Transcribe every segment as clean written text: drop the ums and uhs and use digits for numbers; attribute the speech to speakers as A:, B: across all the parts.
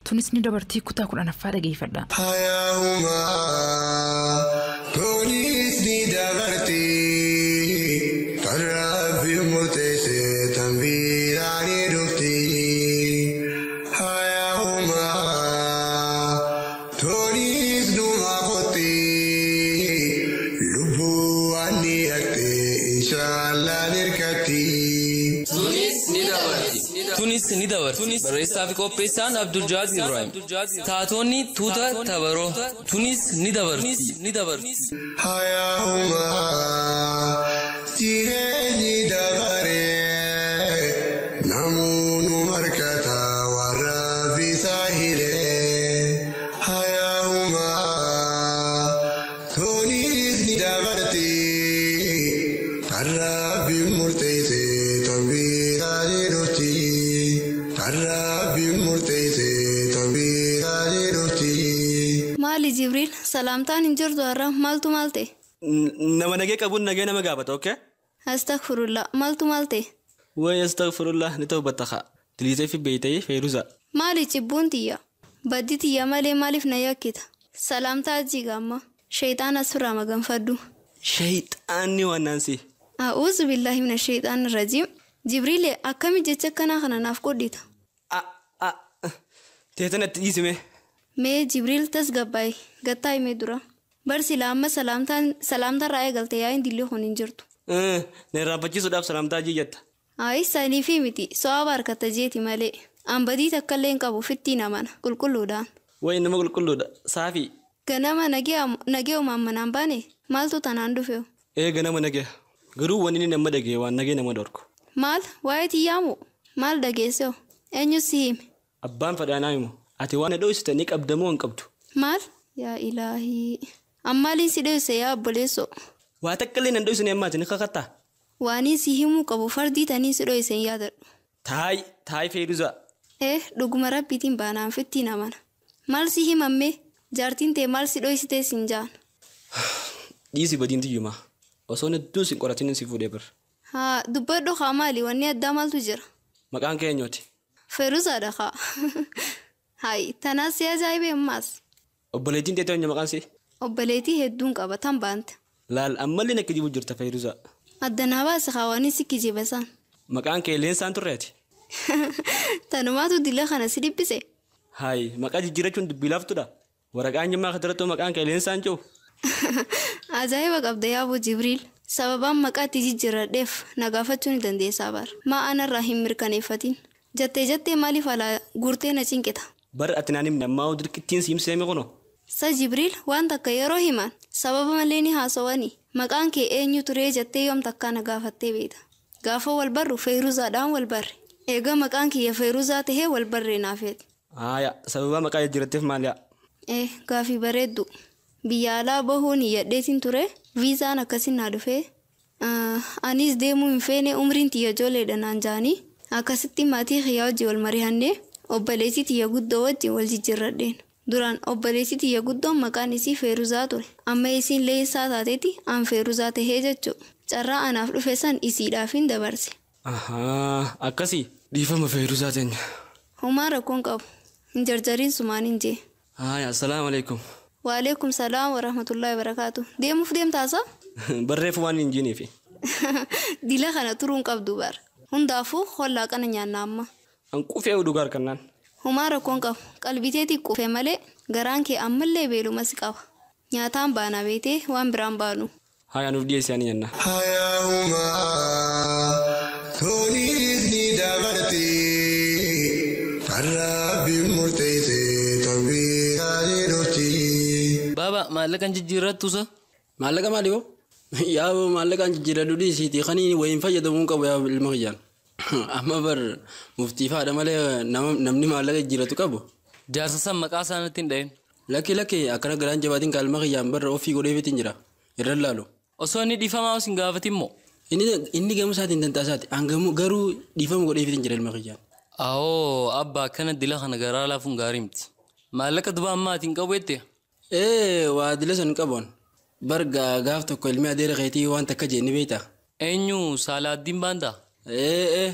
A: Tunis ni dabartii kutaa 10ffaa dhageeffadha.
B: Hayyaa'umaa tunis ni dabartii kan rabbi murteesse tan biraa ni dhufti. Hayyaa'umaa tunis numa kotti lubbuu waan ni haqxe inshaallah nirkatti.
C: Tunis ni dabarti. Barreessaa fi qopheessaan Abdul Jaaz Ibrahim. Taatonni tuuta tabaroo. Tunis ni dabarti.
B: Hayyaa'umaa jireenyi dabaree namoonni markata warra bisaa hiree. Hayyaa'umaa tunis ni dabarti kan rabbi murteesse tan biraa ni dhufti. Kan rabbi murteesse tan biraa ni dhufti.
D: Maali Jibriil salaamtaan hin jirtu har'a maaltu maal ta'e?
E: Nama nagee qabuun nagee nama gaafata, okay?
D: Astaghfirullah maaltu maal ta'e?
E: Way astaghfirullah ni tawbatta haa. Diliitee fi beeytee Feeruza.
D: Maali cibbuun tiyya? Baddi tiyya malee maaliif na yakkita? Salaamtaa ajiiga amma. Shayxaan asirraa maganfadhu.
E: Shayxaanni waan naansi.
D: A'uuzu billaahi mina shayxaani rajiim. Jibriilee akkami jecha akkanaa kana naaf qodhita?
E: Teetan itti dhiisime.
D: Mee Jibriil tasgabbaa'e gattaa himee dura. Barsi amma salaamtarraa eegalte yaa'iin dillee kun hin jirtu.
E: Na irraanfachiisuudhaaf salaamtaa ajii jetta.
D: Ayi saniifi miti so'aaba harkata jeeti malee. An badii takka illee hin qabu fittiin amana qulqulluudhaan.
E: Way nama qulqulluudha saafii.
D: Ganama nagee manaan baane maaltu tanaan dhufeewu?
E: Ee ganama nagee garuu wanni inni nama dhagee waan nagee nama dhorku.
D: Maal waa'ee tiyyaamu maal dhageesseewu? Eenyu si hime?
E: Abbaan fadhaanaa himu ati waan na dhoysite ni qabda moo hin qabdu?
D: Maal? Yaa ilaahii. Ammaaliin si dhoyse yaa obboleessoo.
E: Waa takka illee nan dhoysine ammaati ni kakattaa?
D: Waaniin si himuu qabu fardii taniin si dhoyse hin yaadadhu.
E: Taayi taayi Feeruza.
D: Ee dhuguma rabbiitiin baanaan fittiin amana. Maal si himammee? Jaartiin tee maal si dhoysitee siin jaan?
E: Dhiisi badiin tiyyumaa. Osoo hedduun si qoratin si fuudhee bir.
D: Haa dubbadhu haa maali wanni addaa maaltu jira?
E: Maqaan kee eenyuuti?
D: Feeruzaadha haa. Hayi tanaas si ajaa'ibee ammaas.
E: Obboleettiin teetoo eenyu maqaan si?
D: Obboleettii hedduun qaba tan baante.
E: Laal ammallee na kijibu jirta Feeruza.
D: Addanaa baase haa waan si kijiba isaan.
E: Maqaan kee Leensaan turreeti?
D: Tanumaatu dila kana si dhibbise.
E: Hayi maqaa jijjiirachuun dubbii laaftuudha. Waraqaa eenyummaa kanarratti maqaan kee Leensaan jiru.
D: Ajaa'iba qabda yaaboo Jibriil. Sababaan maqaa itti jijjiiradheef na gaafachuu ni dandeessaa bara. Maa anarraa hin mirkaneeffatin. Jattee jattee maaliif alaa guurtee na cinqita?
E: Bar ati naan himne ammaa dirqittiin si himseemi kunoo.
D: Sa Jibriil waan takka yeroo himan sababa malee ni haasawani. Maqaan kee eenyu turee jettee yoom takkaa na gaafattee beekta. Gaafa wal barru Feeruzaadhaan wal barre. Egaa maqaan kiyya Feeruzaa tahee wal barree naafeeti.
E: Haaya sababa maqaa jijjiiratteef maal yaa?
D: Ee gaafii bareeddu. Biyya alaa bahuun hiyyadheetiin ture viizaan akkasin naa dhufee. Anis deemuu hin feene umriin tiyya ijoolleedha naan jaanii akkasitti maatii kiyyaa wajjin wal marihannee obboleettii tiyya guddoo wajjin wal jijjiirradheen. Duraan obboleettii tiyya guddoon maqaan isii Feeruzaa ture. Amma isiin Leensaa taateeti an Feeruzaa tahee jechuudha. Carraa anaaf dhufe san isiidhaaf hin dabarse.
E: Ahaa akkasii dhiifama Feeruzaa teenya.
D: Homaa rakkoon qabu. Hin jarjariin sumaan hin jee.
E: Haaya assalaamu alaikum.
D: Waalaikum salaam wa rahmatullahi wa barakaatu. Deemuuf deemtaasa?
E: Barreeffu waan hin jiiniifi.
D: Dila kana turuun qabdu bara. Hundaafuu hollaa qana nyaanna amma.
E: An qufee dhugaa harkannaan.
D: Homaa rakkoon qabu. Qalbiteetii qufe malee garaan kee ammallee beeluma si qaba. Nyaataan baana beetee waan biraan baanu.
E: Haaya nuuf dhiyeessi ani nyaanna.
B: Hayyaa'umaa tunis ni dabarti kan rabbi murteesse tan biraa ni dhufti.
C: Baaba maallaqaan jijjiirrattu sa?
F: Maallaqa maali hoo? Yaa maallaqaan jijjiirradhu dhiisiitii kan wayiin fayyadamuu qabu yaa ilma kiyyaan. Amma bar muftii faadha malee namni maallaqa jijjiirratu qabu.
C: Jaarsa san maqaa isaanitti hin dha'in.
F: Lakki lakki akkana garaan jabaatiin kaalma kiyyaan barra ofii godheefitiin jira. Irra laalu.
C: Osoo inni dhiifamaa os hin gaafatin moo?
F: Inni gamoo isaatiin danda'asaati. An garuu dhiifama godheefitiin jira ilma kiyyaan.
C: Awoo abbaa akkana dila kana garaa laafuun gaarii miti. Maallaqa duba ammaatiin qabu jette?
F: Ee waa dila san qaboon. Bar gaaf tokko ilmi adeera keetii waan takka jee ni beektaa?
C: Eenyu Saalaaddiin baantaa?
F: Ee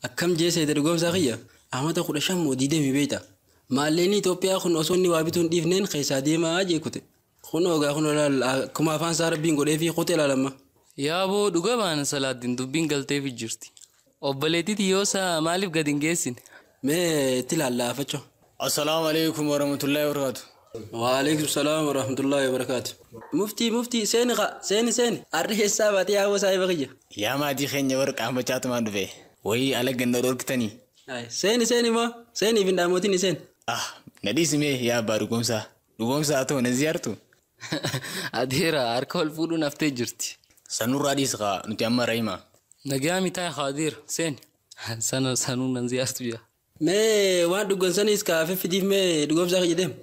F: akkam jee seete dhugoomsaa kiyya? Amata 15 moo 20 beektaa? Maalleenii Itoophiyaa kun osoo inni waa bituu hin dhiifneen keessaa deemaa jee kute. Kun ogaa kun olaal akkuma afaan isaa rabbiin godhee fi kute ilaalamma.
C: Yaaboo dhuga baana Salaaddiin dubbiin galteef jirti. Obboleettiiti yoo isaa maaliif gad hin geessine?
F: Mee itti laallaafacho.
G: Assalaamu alaikum warahmatullahi wabarakatuh.
F: Waalaikum salaam warahmatullahi wabarakatuh. Muftii muftii seeni qa seeni seeni arri keessaa baatee yaa'uu saahiba kiyya.
G: Yaa maatii keenya warra qaambachaatumaan dhufe. Wayii ala ganna dhorkitanii.
F: Seeni seeni moo seeniif hin dhaamotin seeni.
G: Ah na dhiisimee yaa abbaa dhugoomsaa. Dhugoomsaa haa ta'u na ziyaartu.
C: Adeera harka ol fuudhuun haftee jirti.
G: Sanurraa dhiis kaa nuti amma rahima.
C: Nagaa mitaa Adeera seeni. Sana sanuu nan ziyaartu jira.
F: Mee waan dhugan sanis kaafee fidiif mee dhugoomsaa kiyya deem.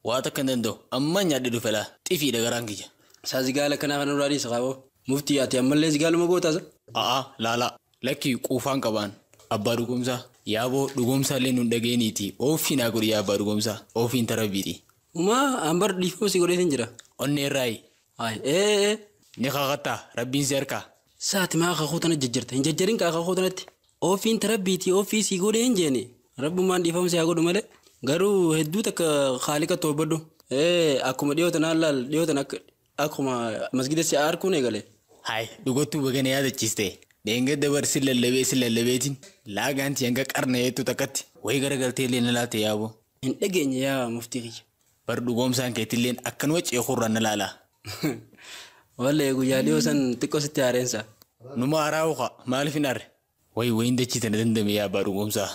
G: Waa takka hin danda'u amma nyaadhe dhufe laa xifiidha garaan kiyya.
F: Isaa zigaala akkanaa kana nurraa dhiisa kaaboo. Muftii ati ammallee zigaaluma gootaasa.
G: A'a laalaa lakki quufaan qabaan abbaa dhugoomsaa yaaboo dhugoomsaa illee nun dhageeniiti oofii naa godhi yaa abbaa dhugoomsaa oofiin tarabbiiti.
F: Umaa ambar dhiifama si godheetin jira.
G: Onnee irraayi.
F: Hayi ee.
G: Ni kakattaa rabbiin si harkaa.
F: Saati maa kakuu tana jajjarta hin jajjarin kaa kakuu tanatti. Oofiin tarabbiiti oofii si godhee hin jeeni. Rabbummaan dhiifama si haa godhu malee. Garuu hedduu takka haaliqa toobadhu. Ee akkuma dhiyoo tanaan laal dhiyoo tan akkuma masgida si arkuun eegale.
G: Hayi dhugottuu bagana yaadachiiste. Dheengadda bar si lallabee si lallabeetiin laagaanti hanga qarna hedduu takkatti wayii garagaltee illee na laate yaaboo.
F: Hin dhageenye yaa muftii kiyya.
G: Bar dhugoomsaan keetilleen akkanuma ceekurraan na laala.
F: Wallee guyyaa dhiyoo san xiqqoo sitti haareensa.
G: Numa haaraa uka maaliif hin aarre? Wayi wayiin dachii tana dandame yaa abbaa dhugoomsaa.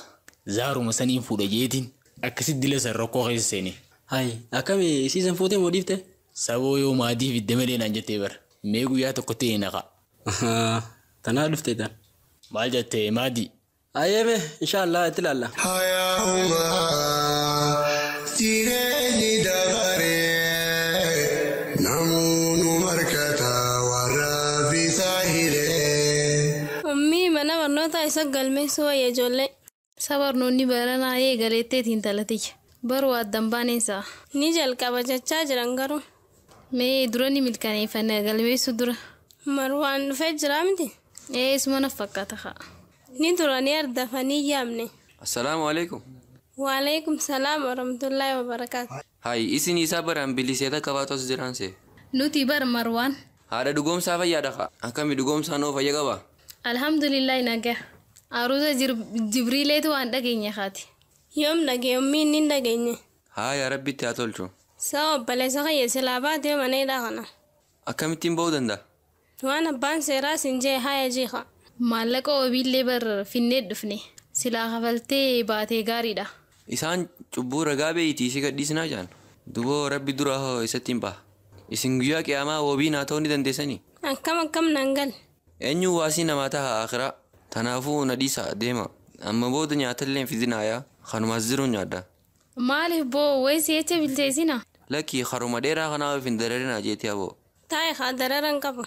G: Zaaruma saniin fuudha jeetiin akkasitti dila san rakkoo keessa seene.
F: Hayi akkami isiisan fuutee moo dhiifte?
G: Saboo yoo maatii fidde malee naan jettee bara. Mee guyyaa tokko ta'e naqa.
F: Tanaa dhufte tan.
G: Maal jettee maadii?
F: Ayyeeme inshaallah itti ilaalla.
B: Hayyaa'umaa jireenyi dabaree namoonni markata warra bisaa hiree.
H: Ummii mana barnootaa isa galmeessuu wayya ijoollee.
D: Sabarnoonni baranaa eegaleetteetiin talatiyya. Baruu addan baaneensaa.
H: Ni jalqaba jechaa jiran garuu.
D: Mee dura ni milkaneeffanna galmeessuu dura.
H: Marwaan dhufee jiraa miti?
D: Ee isuma naf fakkaata haa.
H: Ni duranii ardafanii yaamne.
C: Assalaamu alaikum.
H: Waalaikum salaam warahmatullahi wabarakaatu.
C: Hayi isin isaa baraan biliseeta qabaatu as jiraanse.
D: Nuti bar Marwaan.
C: Haadha dhugoomsaa fayyaadha haa. Akkami dhugoomsaa noo fayya qaba?
D: Alhamdulillahi nagaa. Aruuza Jibriileetu waan dhageenye haati.
H: Yoom dhagee ummiin ni dhageenye.
C: Haa yaa rabbitti haa tolchu.
H: Sa'a obboleessa kiyya silaa baatee mana hidhaa kana.
C: Akkamittiin ba'uu danda'a?
H: Waan abbaan seeraa siin jee haya jiiqa.
D: Maallaqa obiillee bar finnee dhufne. Silaa kafaltee baatee gaariidha.
C: Isaan cubbuu ragaa beeyitii si gadhiisinaa jaan. Duboo rabbi dura hoo isatti hin baha. Isin guyyaa qiyaamaa wabii naa ta'uu ni dandeessanii?
H: Akkam akkam naan gal.
C: Eenyu waasii namaa taha akhiraa. Tanaafuu na dhiisaa deema. Amma booda nyaatallee hin fidinaa yaa. Kanumaas jiruun nyaadha.
D: Maaliif boo wayi si'echa bilcheessina?
C: Lakki haruma dheeraa kanaaf hin dararinaa jeetii aboo.
H: Taa'e haa dararan qaba.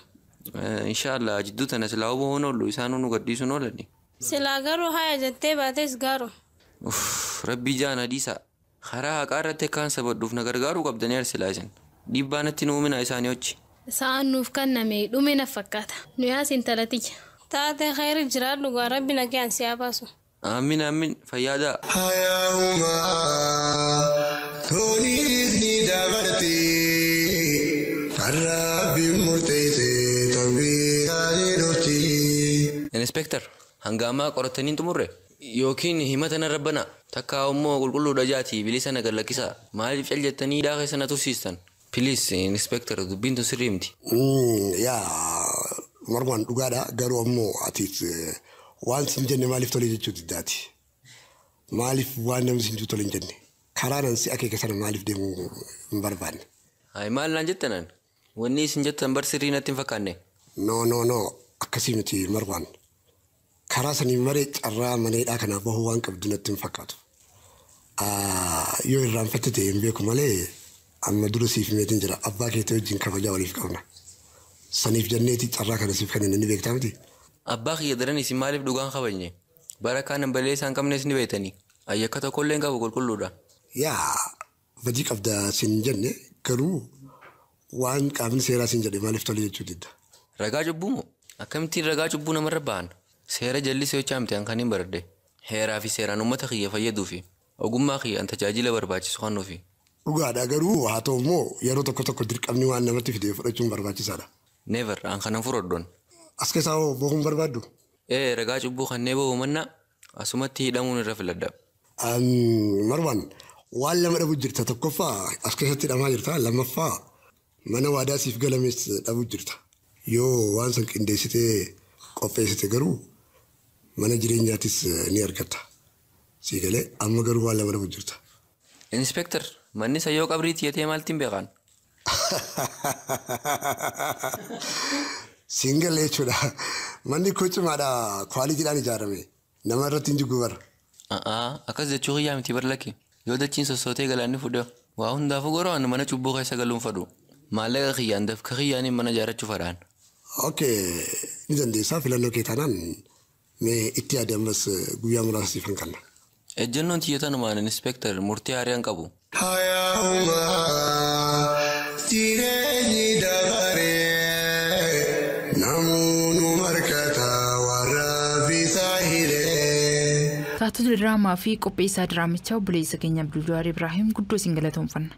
C: Inshaallah jidduu tana silaa obbo hoon oollu isaan nu gadhiisuun oolani.
H: Silaa garuu haya jettee baates gaaru.
C: Uff rabbi jaan dhiisaa. Karaa haqaa irratti akkaan sabadhuuf na gargaaruu qabdanii arsilaa isin. Dhiibbaa natti nu uuminaa isaanii hoji.
D: Sa'aan nuuf kenname dhume na fakkaata. Nu yaasin talatiyya.
H: Taatee khayri jiraadhu gaa rabbi nagaan si haa baasu.
C: Aamin aamin fayyaadaa.
B: Hayyaa'umaa toniis ni dabarti kan rabbiin murteesse tanbiiraa ni dhufti.
C: Inspektar hanga ammaa qoratanii hin xumurre yookiin himata narra banaa takka immoo qulqulluudha jaatii bilisa na gallakkisaa maaliif cal jettanii hidhaa keessa na tursiistan? Piliis inspektar dubbiin tun sirrii miti.
B: Yaa Marwaan dhugaadha garuu ammoo ati waan sin jenne maaliif tole jechuu diddaati. Maaliif waan namni sin jiru tole hin jenne karaa nan si akeeka sana maaliif deemuu hin barbaanne.
C: Hayi maal naan jettanan? Wanni isin jettan bar sirrii natti hin fakkaanne.
B: No no no akkasii miti Marwaan. Karaa sanii maree carraa mana hidhaa kanaa bahuu waan qabdu natti hin fakkaatu. Yoo irraanfatte ta'e hin beeku malee amma dura siif himeetiin jira abbaa keetii wajjin kabajaa waliif qabna. Saniif jenneeti carraa kana siif kennan ni beektaa miti.
C: Abbaa kiyya daran isin maaliif dhugaan kabajne? Bara kaan balee isaan qabnes ni beektanii. Ayyakka tokkollee hin qabu qulqulluudha.
B: Yaa badii qabda sin jenne garuu waan qaamni seeraa sin jedhe maaliif tole jechuu didda.
C: Ragaa cubbuu moo? Akkamittiin ragaa cubbuu namarra ba'an? Seera jallisee hojjaa miti kan hin baradhe. Heeraa fi seeraan uummata kiyya fayyaduu fi Ogummaa kiyyaan tajaajila barbaachisu kan nuufi.
B: Dhugaadha garuu haa ta'u immoo yeroo tokko tokko dirqamni waan namatti fide fudhachuun barbaachisaadha.
C: Never an kanan fudhadhoon.
B: As keessaa hoo bohuun barbaaddu?
C: Ee ragaa cubbuu kannee bahu mannaa asumatti hidhamuun irra filadha.
B: Marwaan waan lama dhabu jirta tokkoffaa as keessatti hidhamaa jirta lammaffaa mana waadaa siif galames dhabu jirta. Yoo waan san qindeessitee qopheessite garuu mana jireenyaatis ni argatta. Sii galee amma garuu waan lama dhabu jirta.
C: Inspektar manni sayyoo qabrii tiyatee maaltiin beekan?
B: Siin galee jechuudha. Manni koo cimaadha kwaalitiidhaan ijaarame. Nama irratti hin jigu bara.
C: Akkas jechuu kiyyaa miti bar lakki. Yoo dachiin sossootee galaanni fudhe waa hundaafuu garuu ani mana cubbuu keessa galuun fadhu. Maallaqa kiyyaan dafka kiyyaaniin mana ijaarrachuu fadhaan.
B: Okay ni dandeessaa filannoo kee taanaan mee itti yaadi ammas guyyaa muraasa siif hin kenna.
C: Ejjennoon tiyya tanumaan inspektar murtii haaraan qabu.
B: Jireenyi dabaree namoonni markata warra bisaa hiree.
A: Taatota diraamaa fi qopheessaa diraamichaa obboleessa keenya Abdul Jawaar Ibraahim guddoo isin galatoomfanna.